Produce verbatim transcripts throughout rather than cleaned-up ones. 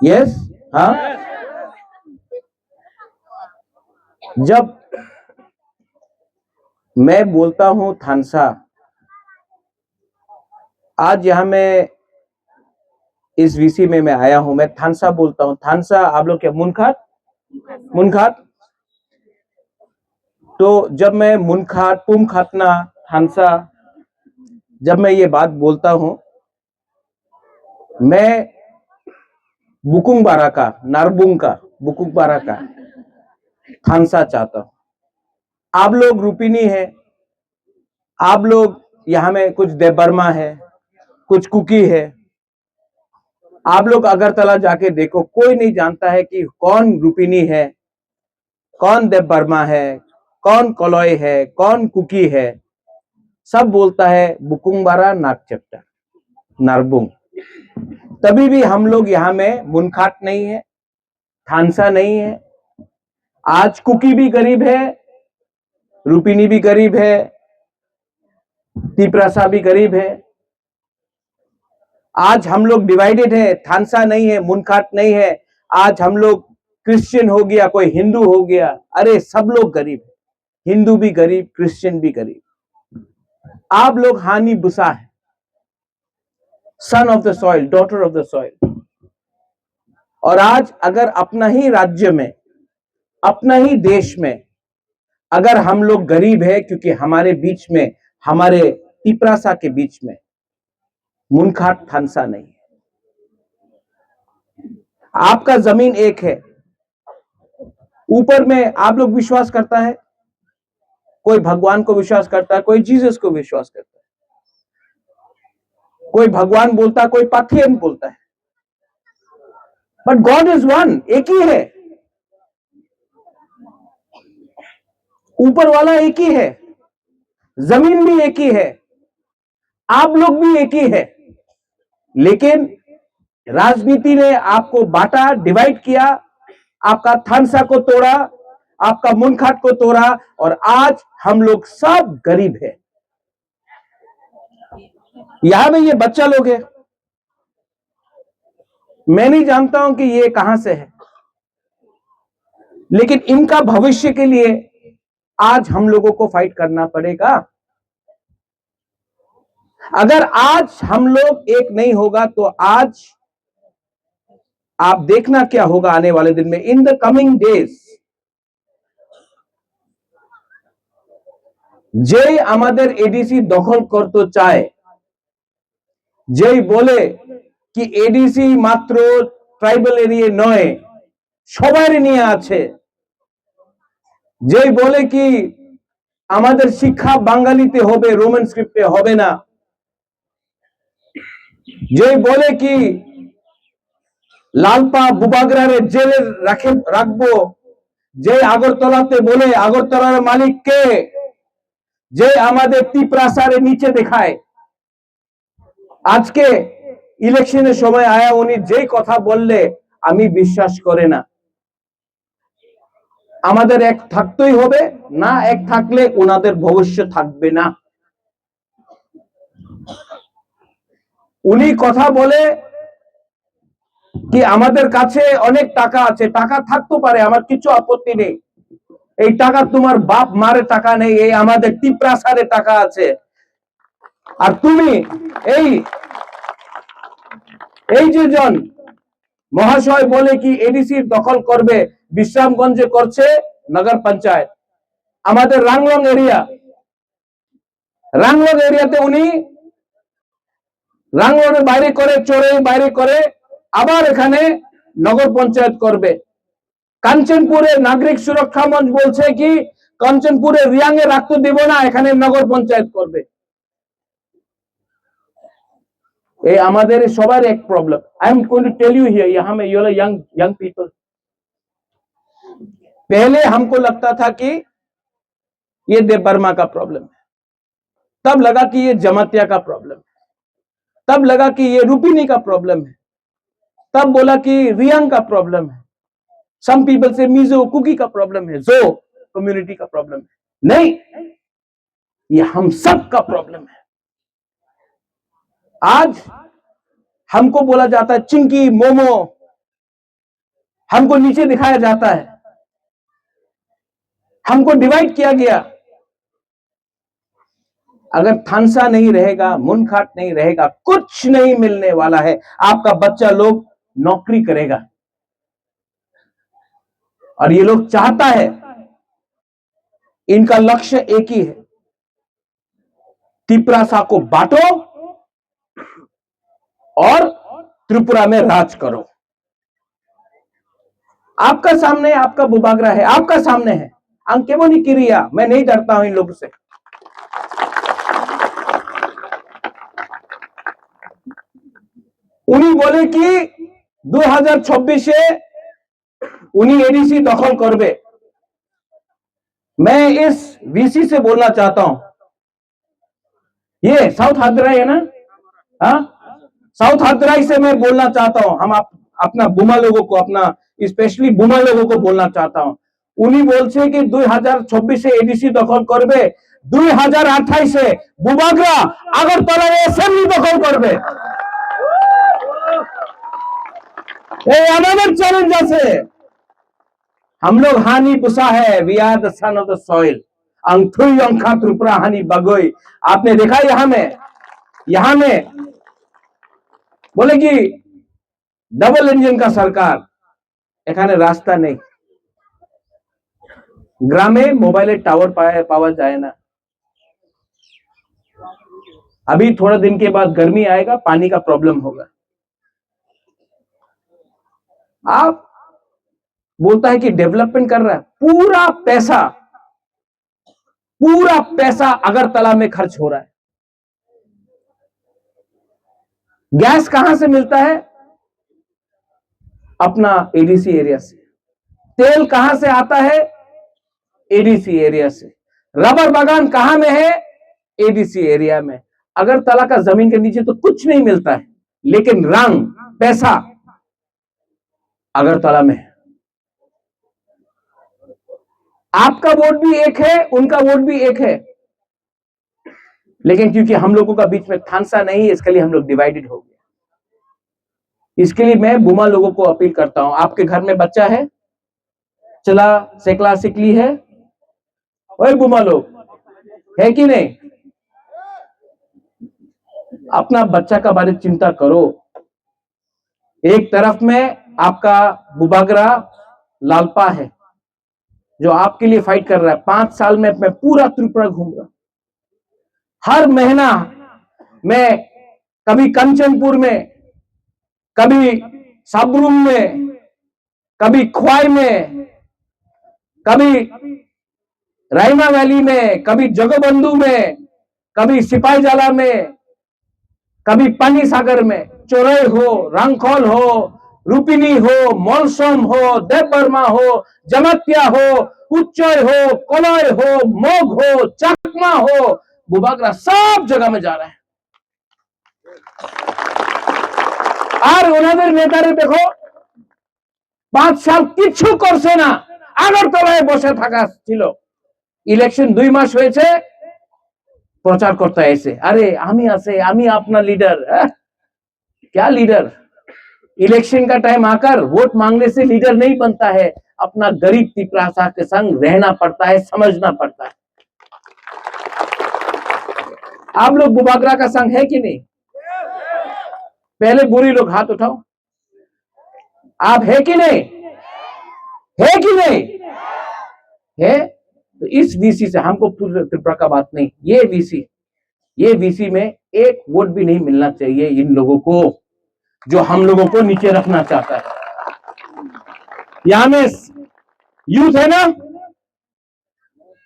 यस। हाँ, जब मैं बोलता हूँ थानसा, आज यहाँ मैं इस वीसी में मैं आया हूँ, मैं थानसा बोलता हूँ। थानसा आप लोग क्या मुनखाट? मुनखाट। तो जब मैं मुनखाट, पुमखाटना, थानसा, जब मैं ये बात बोलता हूँ, मैं बुकुंगबारा का, नारबुंग का, बुकुंगबारा का थानसा चाहता हूँ। आप लोग रूपिनी है, आप लोग यहाँ में कुछ देबबर्मा है, कुछ कुकी है। आप लोग अगरतला जाके देखो, कोई नहीं जानता है कि कौन रूपिनी है, कौन देबबर्मा है, कौन कलय है, कौन कुकी है। सब बोलता है बुकुंगबारा, नागचट्टा, नारबुंग। तभी भी हम लोग यहाँ में मुनखाट नहीं है, थानसा नहीं है। आज कुकी भी गरीब है, रूपिनी भी गरीब है, तिपरासा भी गरीब है। आज हम लोग डिवाइडेड है, थानसा नहीं है, मुनखाट नहीं है। आज हम लोग क्रिश्चियन हो गया, कोई हिंदू हो गया, अरे सब लोग गरीब है, हिंदू भी गरीब, क्रिश्चियन भी गरीब। आप लोग हानि बुसा है, son of the soil, daughter of the soil. और आज अगर अपना ही राज्य में, अपना ही देश में अगर हम लोग गरीब है, क्योंकि हमारे बीच में, हमारे तिपरासा के बीच में मुनखाट थानसा नहीं है। आपका जमीन एक है, ऊपर में आप लोग विश्वास करता है, कोई भगवान को विश्वास करता है, कोई जीसस को विश्वास करता है, कोई भगवान बोलता है, कोई पाथियन बोलता है, बट गॉड इज वन, एक ही है। ऊपर वाला एक ही है, जमीन भी एक ही है, आप लोग भी एक ही है, लेकिन राजनीति ने आपको बांटा, डिवाइड किया, आपका थानसा को तोड़ा, आपका मुनखाट को तोड़ा, और आज हम लोग सब गरीब है। यहाँ में ये बच्चा लोग है, मैं नहीं जानता हूं कि ये कहां से है, लेकिन इनका भविष्य के लिए आज हम लोगों को फाइट करना पड़ेगा। अगर आज हम लोग एक नहीं होगा तो आज आप देखना क्या होगा आने वाले दिन में, इन द कमिंग डेज। যেই আমাদের এডিসি দখল করতে চায়, যেই বলে কি এডিসি মাত্র ট্রাইবাল এরিয়া নয়, সবার নিয়ে আছে, যেই বলে কি আমাদের শিক্ষা বাঙালিতে হবে, রোমান স্ক্রিপ্টে হবে না, যেই বলে কি লালপা বুবাগ্রারে জেলে রাখে রাখবো, যেই আগরতলাতে বলে আগরতলার মালিক কে, যে আমাদের তিপ্রাসারে নিচে দেখায়। আজকে ইলেকশনের সময় আয়া উনি যেই কথা বললে আমি বিশ্বাস করে না। আমাদের এক থাকতেই হবে, না এক থাকলে ওনাদের ভবিষ্যৎ থাকবে না। উনি কথা বলে কি আমাদের কাছে অনেক টাকা আছে, টাকা থাকতে পারে, আমার কিছু আপত্তি নেই। এই টাকা তোমার বাপ মারে টাকা নেই, এই আমাদের তিপ্রাসারে টাকা আছে। আর তুমি এই, এই যে জন মহাশয় বলে কি এডিসি দখল করবে, বিশ্রামগঞ্জে করছে নগর পঞ্চায়েত, আমাদের রাংলং এরিয়া, রাংলং এরিয়াতে উনি রাংলংয়ের বাইরে করে, চোরে বাইরে করে আবার এখানে নগর পঞ্চায়েত করবে। কাঞ্চনপুরে নাগরিক সুরক্ষা মঞ্চ বলছে কি কাঞ্চনপুরে রিয়াং এ রাখতে দেব না, এখানে নগর পঞ্চায়েত করবে। এই আমাদের সবার এক problem. I am going to tell you here, यहाँ में ये वाला यंग यंग पीपल, पहले हमको लगता था कि ये देव वर्मा का प्रॉब्लम है, तब लगा कि ये जमातिया का प्रॉब्लम है, तब लगा कि ये रूपिनी का प्रॉब्लम है, तब बोला कि रियांग का प्रॉब्लम है, सम पीपल से मिजो कुकी का प्रॉब्लम है, जो कम्युनिटी का प्रॉब्लम है। नहीं, ये हम सब का प्रॉब्लम है। आज हमको बोला जाता है चिंकी, मोमो, हमको नीचे दिखाया जाता है, हमको डिवाइड किया गया। अगर थानसा नहीं रहेगा, मुनखाट नहीं रहेगा, कुछ नहीं मिलने वाला है। आपका बच्चा लोग नौकरी करेगा, और ये लोग चाहता है, इनका लक्ष्य एक ही है, तिपरासा को बांटो और त्रिपुरा में राज करो। आपका सामने, आपका बुबागरा है, आपका सामने है। Ang kebo ni kiriya, मैं नहीं डरता हूं इन लोगों से। উনি বলে কি, দুই হাজার চব্বিশে উনি এডিসি দখল করবে। मैं इस वीसी से बोलना चाहता हूं, ये साउथ हदराई है ना? हाँ, साउथ हदराई से मैं बोलना चाहता हूं, हम आप, अपना बुमा लोगों को, अपना स्पेशली बुमा लोगों को बोलना चाहता हूं। উনি বলছে কি দুই হাজার চব্বিশে এডিসি দখল করবে, দুই হাজার আঠাইশে বুবাগরা আগরতলার অ্যাসেম্বলি দখল করবে। এই আমাদের চ্যালেঞ্জ আছে। हम लोग hani busa hai, we are the son of the soil। Ang thui yong kha Tripura hani bagwi। आपने देखा यहाँ में, यहाँ में बोले कि डबल इंजन का सरकार, এখানে রাস্তা নেই। গ্রামে মোবাইলের টাওয়ার পায়, পাওয়া যায় না। अभी थोड़ा दिन के बाद गर्मी आएगा, पानी का प्रॉब्लम होगा। आप बोलता है कि डेवलपमेंट कर रहा है, पूरा पैसा, पूरा पैसा अगरतला में खर्च हो रहा है। गैस कहां से मिलता है? अपना एडीसी एरिया से। तेल कहां से आता है? एडीसी एरिया से। रबर बागान कहां में है? एडीसी एरिया में। अगरतला का जमीन के नीचे तो कुछ नहीं मिलता है, लेकिन रंग, पैसा अगरतला में है। आपका वोट भी एक है, उनका वोट भी एक है, लेकिन क्योंकि हम लोगों का बीच में थानसा नहीं है, इसके लिए हम लोग डिवाइडेड हो गए। इसके लिए मैं बुमा लोगों को अपील करता हूं, आपके घर में बच्चा है, चला सेकला सिकली है, ओए बुमा लोग, है कि नहीं? अपना बच्चा का बारे चिंता करो। एक तरफ में आपका बुबागरा लालपा है, जो आपके लिए फाइट कर रहा है। पांच साल में मैं पूरा त्रिपुरा घूम रहा हूं। हर महीना मैं कभी कंचनपुर में, कभी सबरूम में, कभी ख्वाई में, कभी राइमा वैली में, कभी जगबंधु में, कभी सिपाहीजाला में, कभी पानी सागर में, चोरई हो, रांखल हो, रुपिनी हो, मलसम हो, देवबर्मा हो, जमातिया हो, उच्चय हो, कलय हो, मग हो, चाकमा हो, बुबागरा सब जगह में जा रहे हैं। আর ওনাদের নেতারে দেখো, পাঁচ সাল কিচ্ছু করছে না, আগরতলায় বসে থাকা ছিল। ইলেকশন দুই মাস হয়েছে, প্রচার করতে এসে, "আরে আমি আছে, আমি আপনার লিডার।" হ্যাঁ? क्या लीडर? इलेक्शन का टाइम आकर वोट मांगने से लीडर नहीं बनता है, अपना गरीब तिपरासा के संग रहना पड़ता है, समझना पड़ता है। आप लोग बुबागरा का संग है कि नहीं? पहले बुरी लोग हाथ उठाओ। आप है कि नहीं? है कि नहीं? है। तो इस वीसी से हमको पूरे त्रिपुरा का बात नहीं, ये वीसी, ये वीसी में एक वोट भी नहीं मिलना चाहिए इन लोगों को, जो हम लोगों को नीचे रखना चाहता है। यहाँ में यूथ है ना,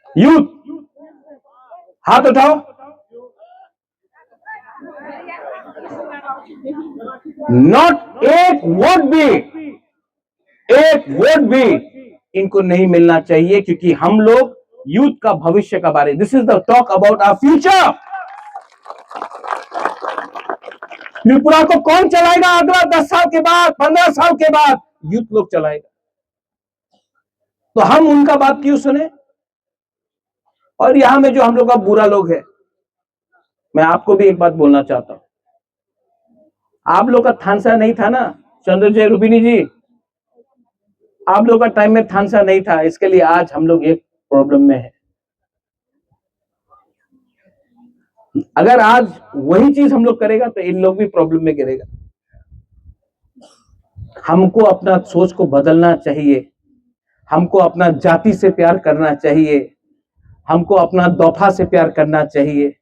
यूथ, हाथ उठाओ। नॉट एक वोट भी, एक वोट भी इनको नहीं मिलना चाहिए, क्योंकि हम लोग यूथ का भविष्य का बारे, this is the talk about our future। Tripura को कौन चलाएगा अगला दस साल के बाद, पन्द्रह साल के बाद? यूथ लोग चलाएगा। तो हम उनका बात क्यों सुने? और यहाँ में जो हम लोग का बुरा लोग है, मैं आपको भी एक बात बोलना चाहता हूँ, आप लोग का थानसा नहीं था ना, चंद्रजय रुबिनी जी, आप लोग का टाइम में थानसा नहीं था, इसके लिए आज हम लोग ये प्रॉब्लम में है। अगर आज वही चीज हम लोग करेगा तो इन लोग भी प्रॉब्लम में गिरेगा। हमको अपना सोच को बदलना चाहिए, हमको अपना जाति से प्यार करना चाहिए, हमको अपना दोफा से प्यार करना चाहिए,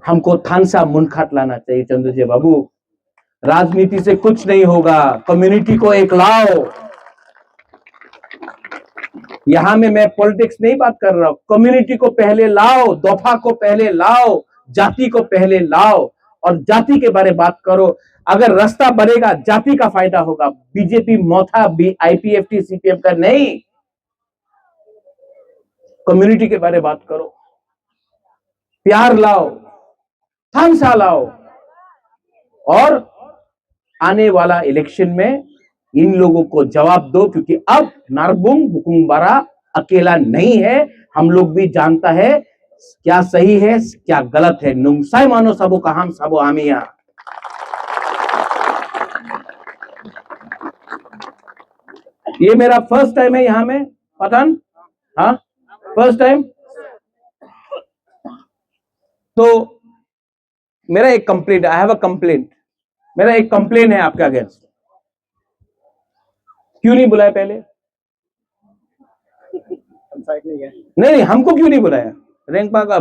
हमको थानसा मुनखाट लाना चाहिए। चंद्रजय बाबू, राजनीति से कुछ नहीं होगा, कम्युनिटी को एक लाओ। यहाँ में मैं पॉलिटिक्स नहीं बात कर रहा हूँ, कम्युनिटी को पहले लाओ, दोफा को पहले लाओ, जाति को पहले लाओ और जाति के बारे बात करो। अगर रास्ता बनेगा, जाति का फायदा होगा। बीजेपी मोथा भी आईपीएफटी सीपीएम का नहीं, कम्युनिटी के बारे बात करो, प्यार लाओ, थानसा लाओ और आने वाला इलेक्शन में इन लोगों को जवाब दो, क्योंकि अब नारबुंग बुकुंग बारा अकेला नहीं है। हम लोग भी जानता है क्या सही है, क्या गलत है। Nungsai mano sabo kaham sabo hamya. ये मेरा फर्स्ट टाइम है यहाँ में, पठान। हाँ, फर्स्ट टाइम। तो मेरा एक complaint, I have a complaint. मेरा एक कंप्लेंट है आपके अगेंस्ट। क्यों नहीं बुलाया पहले? नहीं, नहीं, हमको क्यों नहीं बुलाया? रेंगपा का,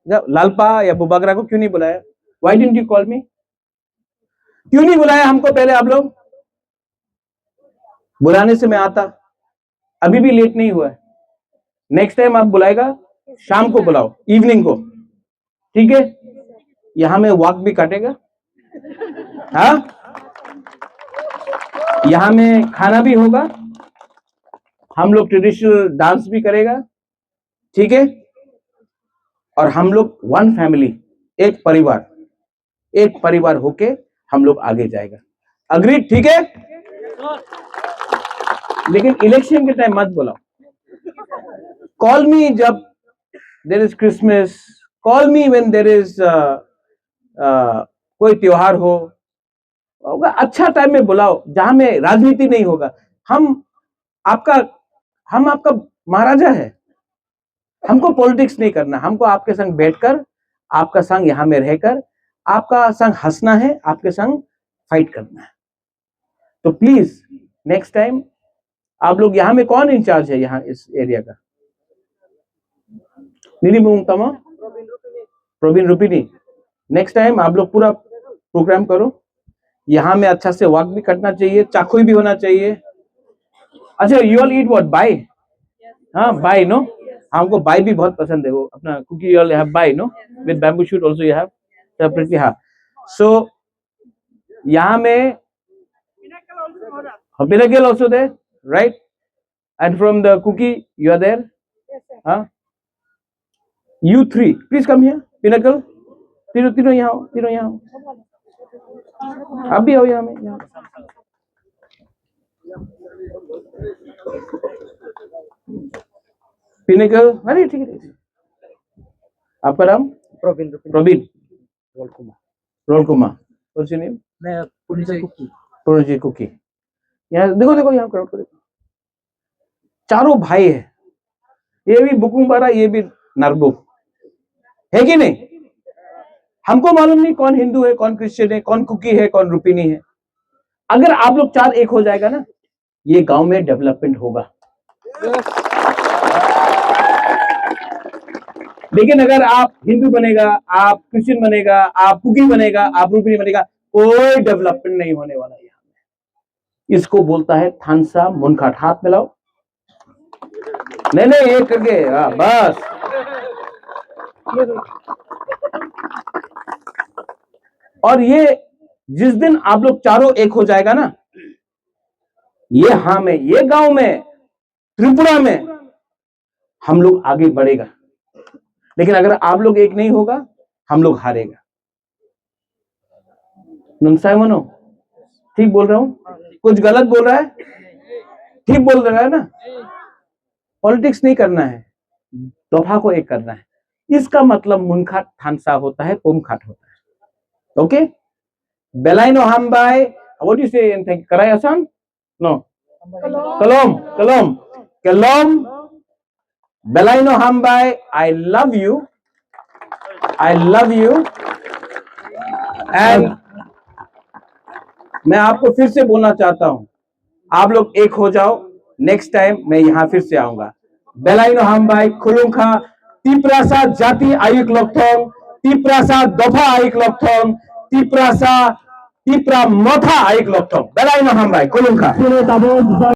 या लालपा या बुबागरा को क्यों नहीं बुलाया? Why didn't you call me? क्यों नहीं बुलाया हमको पहले आप लोग? बुलाने से मैं आता, अभी भी लेट नहीं हुआ है। नेक्स्ट टाइम आप बुलाएगा, शाम को बुलाओ, इवनिंग को, ठीक है? यहाँ में वॉक भी काटेगा, हाँ, यहाँ में खाना भी होगा, हम लोग ट्रेडिशनल डांस भी करेगा, ठीक है? और हम लोग वन फैमिली, एक परिवार, एक परिवार होके हम लोग आगे जाएगा। अग्रीड, ठीक है? लेकिन इलेक्शन के टाइम मत बुलाओ। Call me जब there is Christmas, call me when there is कोई त्योहार हो, होगा, अच्छा टाइम में बुलाओ, जहां में राजनीति नहीं होगा। हम आपका, हम आपका महाराजा है, हमको पॉलिटिक्स नहीं करना, हमको आपके संग बैठकर, आपका संग यहाँ में रहकर, आपका संग हंसना है, आपके संग फाइट करना है। तो प्लीज, नेक्स्ट टाइम आप लोग, यहाँ में कौन इंचार्ज है यहाँ इस एरिया का? नीली मुंगतामा, प्रवीण रूपिनी। नेक्स्ट टाइम आप लोग पूरा प्रोग्राम करो, यहाँ में अच्छा से वॉक भी करना चाहिए, चाखुई भी होना चाहिए। अच्छा, you all eat what? Bai? हाँ, bai, no? हमको bai भी बहुत पसंद है, वो अपना cookie, you all have bai, no? With bamboo shoot also you have separately, हाँ। So यहाँ में, हाँ, Pinnacle also there, right? And from the Kuki, you are there? हाँ? You three, please come here. Pinnacle, तीनों, तीनों यहाँ आओ, तीनों यहाँ आओ। आप भी आओ यहाँ में, यहाँ। पिनेकल, अरे ठीक है, ठीक है। आपका नाम? प्रवीण, प्रवीण। प्रवीण। रोल कुमार। रोल कुमार। What's your name? मैं पुनजय कुकी। पुनजय कुकी। यहाँ देखो, देखो, यहाँ crowd को देखो। चारों भाई है, ये भी बुकुंग बारा, ये भी नारबुक, है कि नहीं? हमको मालूम नहीं कौन हिंदू है, कौन क्रिश्चियन है, कौन कुकी है, कौन रुपिनी है। अगर आप लोग चार एक हो जाएगा ना, ये गांव में डेवलपमेंट होगा। लेकिन अगर आप हिंदू बनेगा, आप क्रिश्चियन बनेगा, आप कुकी बनेगा, आप रुपिनी बनेगा, कोई डेवलपमेंट नहीं होने वाला है यहाँ में। इसको बोलता है थानसा मुनखाट। हाथ मिलाओ। नहीं, नहीं, ये करके, हाँ, बस। और ये जिस दिन आप लोग चारों एक हो जाएगा ना, ये हाँ में, ये गांव में, त्रिपुरा में हम लोग आगे बढ़ेगा। लेकिन अगर आप लोग एक नहीं होगा, हम लोग हारेगा। नंगसाय मनो, ठीक बोल रहा हूँ? कुछ गलत बोल रहा है? ठीक बोल रहा है ना? पॉलिटिक्स नहीं करना है, दफा को एक करना है। इसका मतलब मुनखाट थानसा होता है, पुमखाट होता है। Okay? Belai no hambai, what do you say in Thai? Karai asan? No. Kelom, kelom, kelom. Belaino hambai, I love you. I love you. And मैं आपको फिर से बोलना चाहता हूँ, आप लोग एक हो जाओ, नेक्स्ट टाइम मैं यहाँ फिर से आऊंगा। Belaino hambai, khulungkha, Tiprasa jati ayuk lokthong, Tiprasa dopha ayuk lokthong, Tiprasa, Tipra motha ayuk lokthong. Belaino hambai, khulungkha.